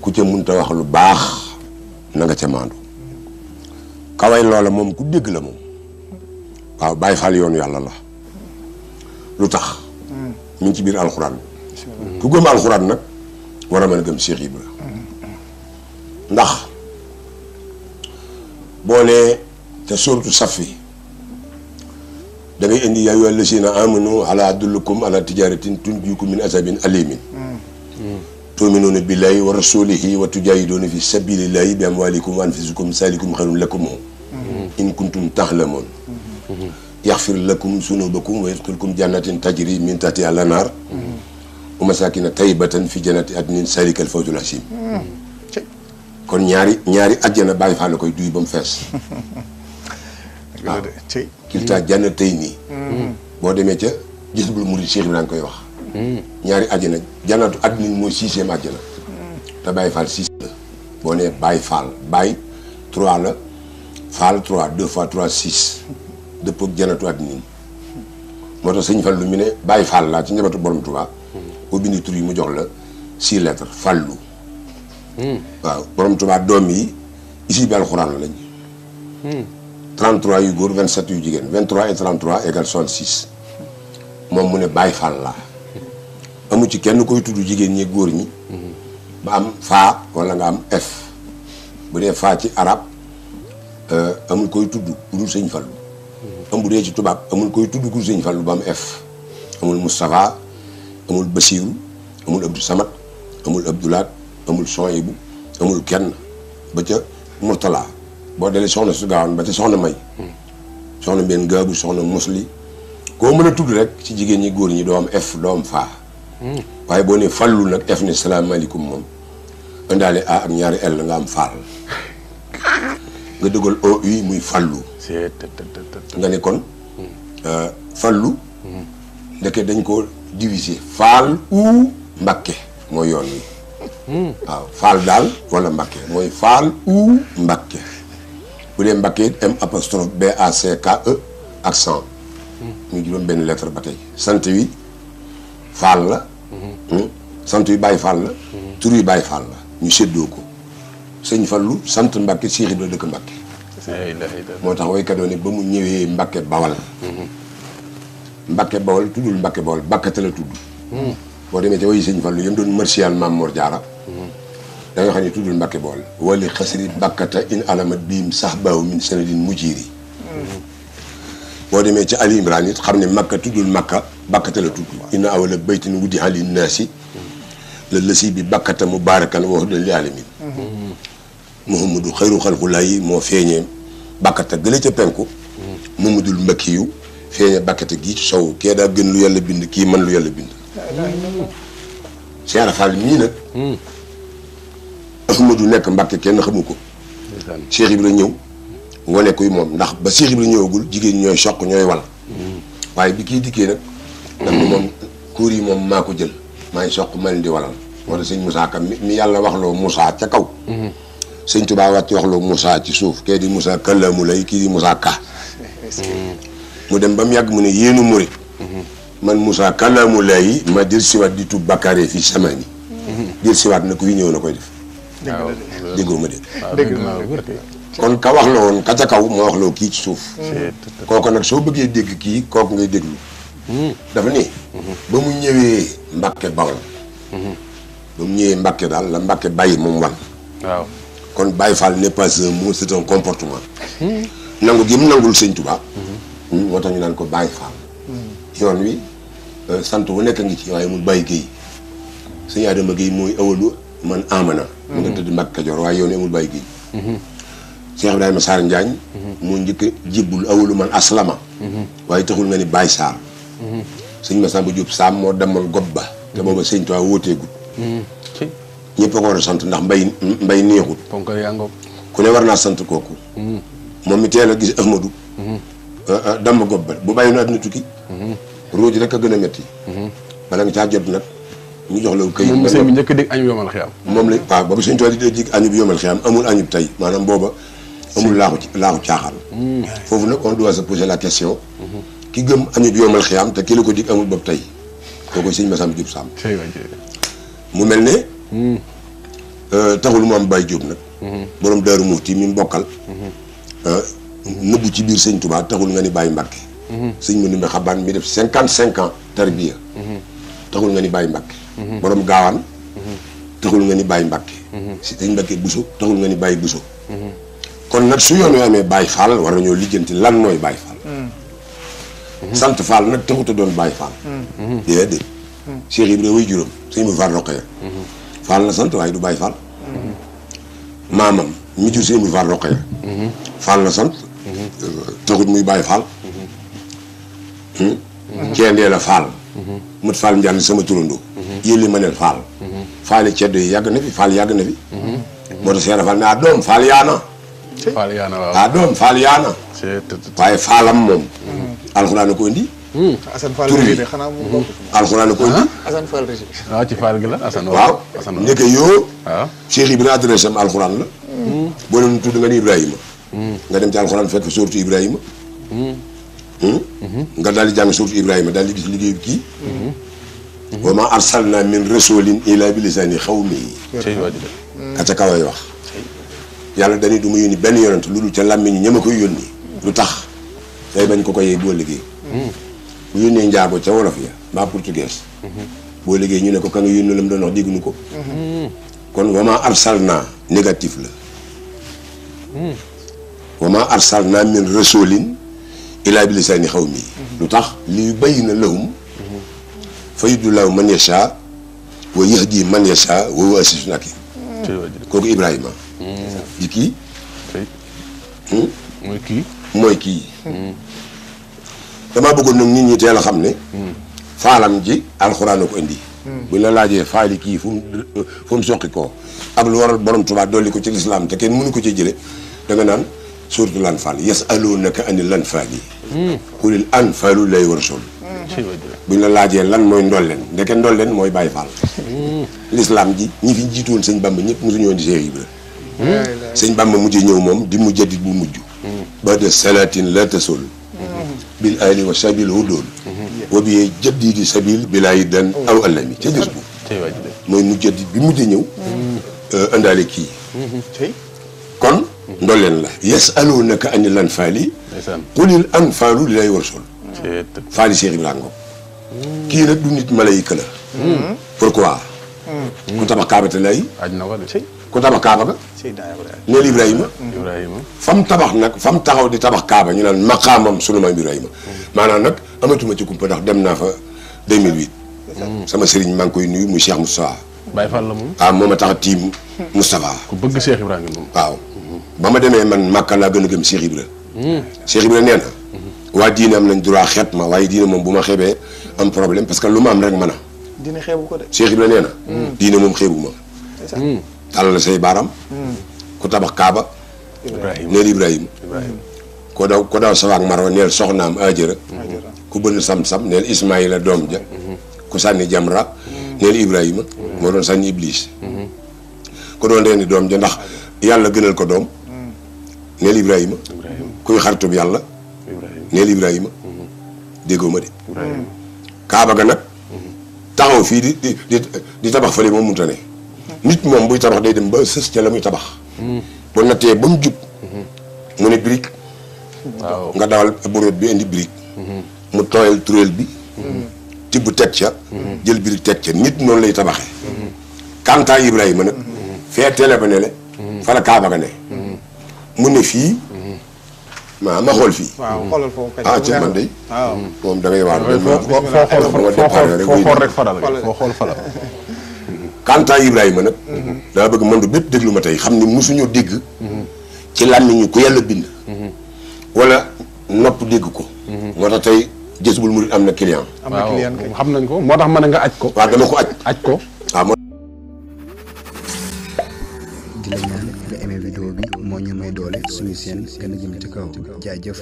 ku ca munta wax lu baax na nga ca maandu kaway loola moom ku dégg la moom waaw Baay Faal yoonu yàlla la lu tax mi ngi ci biir alxuraan ku gëm alxuraan nag war a mën a gëm Cheikh Ibra ndax boo nee te suuratu Safi da ngay indi yaa ayyuhal lazina amanu ala adullukum ala tijaratin tunjiikum min azabin alimin tu'minuuna billahi wa rasulihi wa tujaahiduuna fi sabilillahi bi amwalikum wa anfusikum zalikum xayrun lakum in kuntum ta'lamun yaxfir lakum sunubakum wa yadxilkum jannatin tajri min tahtiha al-anhar wa masakina tayyibatan fi jannati adnin zalikal fawzul azim kon ñaari àjjana Baay Faal la koy duy ba mu fees waaw kilta jànn tey nii boo demee ca Jazbul Murid Cheikh bi daan koy wax ñaari àjjana jannatu àddina mooy 6e àjjana te Baay Faal 6 la boo nee Baay Faal Baay 3 la Faal 3 2 fois 3 6 dëppoo ak jannatu àddina moo tax sëñ Fallu mi ne Baay Faal laa ci njabootu Borom Tuubaa boo bindi tur yi mu jox la 6 lettres Fallu waaw Borom Tuubaa doom yi isi bi alxuraan la lañ 33 yu góor 27 yu jigéen 23 et 33 égale 66 moom mu ne Baay Faal laa amu ci kenn koy tudd jigéen ñi góor ñi ba am faa wala nga am f bu dee faa ci arab amul koy tudd ku dul sëñ Fallu am bu dee ci tubaab amul koy tudd ku dul sëñ Fallu ba am f amul Moustapha amul Basiiru amul Abdou Samad amul Abdoulaat amul Soyibu amul kenn ba ca Murtala boo delee soxna su gaawoon ba ca soxna May soxna Mbène Gaabu soxna Mosli koo mën a tudd rek ci jigéen ñi góor ñi doo am f doo am faa waaye boo ne Fallu nag f ne salaamaaleykum moom indaale a ak ñaari l nga am faal nga dëggal o u muy Fallu nga ne kon Fallu ndeke dañ ko diviser faal u Mbakke mooy yoon wi waaw faal daal wala Mbakke mooy faal u Mbakke bu dee Mbakke M apostrophe BACKE accent ñu juróom benn lettre ba tey sant wi faal la sant wi Baay Faal la tur wi Baay Faal la ñu séddoo ko sëñ Fallu sant Mbakke Cheikh Ibra dëkk Mbakke moo tax waykat doon ne ba mu ñëwee Mbakke Bawal Mbakke Bawal tuddul Mbakke Bawal Bakkate la tudd boo demee ca wayu sëñ Fallu yëm doon martial Maam Mor Jaara da nga xam ne tuddul Mbakke Bawal wali xasri bakkata in alamat biim sax baaw min sanadin mujiri boo demee ca Ali Imran it xam ne Makka tuddul Makka Bakkate la tudd inna awala baytin wuddi ali naasi la lësi bi Bakkata mubaarakan wa hudan li alamin Muhammadu xayru xalqulaayi moo feeñee Bakkata gële ca penku Mamadul Mbakki yu feeñee Bakkata gii ci sow kee daa gën lu yàlla bind kii man lu yàlla bind Cheikh Fall mii nag Ahmadu nekk Mbàkke kenn xamu ko Cheikh Ibra ñëw wane koy moom ndax ba Cheikh Ibra ñëwagul jigéen ñooy soq ñooy wal waaye bi kii dikkee nag daf ni moom kuur yi moom maa ko jël maay soq ma leen di walal moo tax sëñ Moussa Ka mi yàlla waxloo Moussa ca kaw sëñ Tuubaa wàcc waxloo Moussa ci suuf kee di Moussa Kallaamu lay kii di Moussa Ka mu dem ba mu yàgg mu ne yéenu murit man Moussa Kallaamu lay ma dir siwaat di tub bakkaare fii samaani dir siwaat na ku fi ñëw na koy def déggoo ma dégg kon ka wax la woon ka ca kaw moo wax loo kii ci suuf kooku nag soo bëggee dégg kii kooku ngay déglu dafa ni ba mu ñëwee Mbàkke Bawol ba mu ñëwee Mbàkke daal la Mbàkke bàyyi moom wan waaw kon Baye Fall n'est pas un mot c'est un comportement nangu gi mu nangul sëñ Tuubaa moo tax ñu naan ko Baye Fall yoon wi sant wu nekk ngi ci waaye mu Baye Guèye sëñ Adama Guèye mooy awalu man amana mu nga tëdd Mbàkke Kajoor waaye yoon wi amul Baye Guèye Cheikh Ibrahima Sarr Njaañ moo njëkk jibbul awalu man aslama waaye taxul nga ni Baye Sarr sëñ Massamba Diop Sam moo demal gob ba te booba sëñ Tuubaa wóoteegul ñëpp a ko war a sant ndax mbay neexut ku ne war naa sant kooku moom mi teel a gis Ahmadou damm gob ba bu bàyyi nu àdduna tukki ruuj rek a gën a metti bala nga caa jot nag ñu jox la këyit moom sëñ bi njëkk a dégg añub yomal xiyam moom la waaw boobu sëñ Tuubaa di dig añub yomal xiyam amul añub tey maanaam booba amul laaxu caaxaan foofu nag on doit se poser la question ki gëm añub yomal xiyam te ki la ko dig amul bopp tey kooku sëñ Massamba Diop Sam mu mel ne taxul mu am Baye Diop nag. borom Daaru Muxti mi mbokkal. nëbbu ci biir sëñ Touba taxul nga ni Baye Mbacke. sëñ ma numbe xabaan mi def 55 ans tarbiya. taxul nga ni Baye Mbacke. borom gaawaan. taxul nga ni Baye Mbacke. si sëñ Mbacke Bousso taxul nga ni Baye Bousso. kon nag su yoon wi amee Baye Fall war nañoo lijjanti lan mooy Baye Fall. sant Fall nag taxut a doon Baye Fall. déedéet. Cheikh Ibrahima way juróom sëñ mu Fall Roqaya. Fall la sant waaye du Baye Fall. maamam mi jur sëñ mu Fall Roqaya. Fall la sant. taxut muy Baye Fall. Ceendee la Fall. mut Fall njàng sama turandoo. yéeli ma neel Fall. Fall ceddo yi yàgg na fi Fall yàgg na fi. moo tax Cheikh Fall ne doom Fall yaana. Fall yaana waaw doom Fall yaana. waaye Fallam moom. alxuraan a ko indi. Assane Fall de xanaa mu bokk. alxuraan a ko indi. Assane Fall Régis. waaw ci Fall gi la Assane. waaw ndeke yoo. waaw Cheikh Ibrahima adresse am alxuraan la. boo leen tudd nga ni Ibrahima. nga dem ci alxuraan fekk suurtu Ibrahima. nga daal di jàng suurtu Ibrahima daal di gis liggéey bi kii. wa maa arsalnaa min rasulin illaa bi lisaani qawmihi. ka ca kaway wax. yàlla dañuy du ma yónni benn yonent lu dul ca làmmiñu ña ma koy yónni. lu tax day bañ ko ko yee boo liggéey. bu yónnee njaago ca wolof ya mbaa portugais. boo liggéey ñu ne ko ka nga yónni la mu doon wax dégguñu ko. kon wa maa arsalnaa négatif la. wa maa arsalnaa min rasulin illaa bi lisaani qawmihi. lu tax li yubayyina lahum fa yudillaahu man yashaa wa yahdi man yashaa wa huwa azizun hakiim. kooku Ibrahima. di kii. mooy kii. mooy kii. damaa bëggoon nag nit ñi teel a xam ne. faalam ji alxuraan a ko indi. buñ la laajee faali kii fu mu soqi koo ak lu waral borom Tuubaa dolli ko ci lislaam te kenn mënu ko ci jële da nga naan suuratul Anfaal yasaluunaka anil anfaali qulil anfaalu lillaahi wa rasuul. buñ la laajee lan mooy ndolleen ndeke ndolleen mooy Baye Fall. lislaam ji ñi fi jiitu woon sëñ Bamba ñëpp mosuñu woon di Cheikh Ibra. sëñ Bamba mujjee ñëw moom di mujaddid bu mujj. ba de salatin la tasul. bil ali wa sabil hudul. wa bi jaddidi sabil bilaayi dan aw alami ca jës bu. mooy mujaddid bi mujjee ñëw. indaale kii. kon ndolleen la yasalunaka anil anfaali qulil anfaalu lillaahi wa rasuul. faali Cheikh Ibrahima kii nag du nit malayka la. pourquoi. ku tabax kaaba te lay. ku tabax kaaba ga. neel Ibrahima. fam tabax nag fam taxaw di tabax kaaba ñu naan maqaamam sunu maam Ibrahima. maanaam nag amatuma ci kumpa ndax dem naa fa 2008. sama sëriñ maa ngi koy nuyu muy Cheikh Moustapha. Baye Fall la moom. moom a tax a tiim Moustapha. ku bëgg Cheikh Ibrahima moom. waaw ba ma demee man Makka laa gën a gëm Cheikh Ibra. Cheikh Ibra nee na. waa diine am nañ droit xeet ma waaye diine moom bu ma xeebee am problème parce que lu ma am rek mën a. diine xeebu ko de. Cheikh Ibra nee na. diine moom xeebu ma. tàllal say baaram. ku tabax Kaaba. neel Ibrahima. ko daw Safa ak Marwa neel soxnaam Ajara. ku bënn sam-sam neel Ismaïla doom ja. ku sànni Jamra. neel Ibrahima. moo doon sànni Iblis. ku doon reeni doom ja ndax yàlla gënal ko doom. neel Ibrahima. kuy xaritub yàlla. neel Ibrahima. déggoo ma de. Kaaba ga nag. taxaw fii di tabax fële moom mënta ne. nit moom buy tabax day dem ba sës ca la muy tabax. ba nattee ba mu jub. mu ne brique. waaw nga dawal bureet bi indi brique. mu tooyal turéel bi. tibb teg ca. jël brique teg ca nit noonu lay tabaxee. Kanta Ibrahima nag. fee télé ba ne le. fa la Kaaba ga ne. mu ne fii. ma xool fii. waaw xoolal foofu kay. ca man de. waaw moom da ngay waar. foo xool rek faral foo xool faral. Kanta Ibrahima nag. daa bëgg monde bépp déglu ma tey xam ni mosuñoo dégg. ci làmmiñu ku yàlla bind. wala nopp dégg ko. moo tax tey Jazboul Mouride am na client. am na client kay xam nañ ko moo tax mën nga aj ko. waaw dama ko aj. aj ko. waaw. di la ñaan nga aimé vidéo bi moo ñu may doole suñu seen gën a jëm ci kaw jaajëf.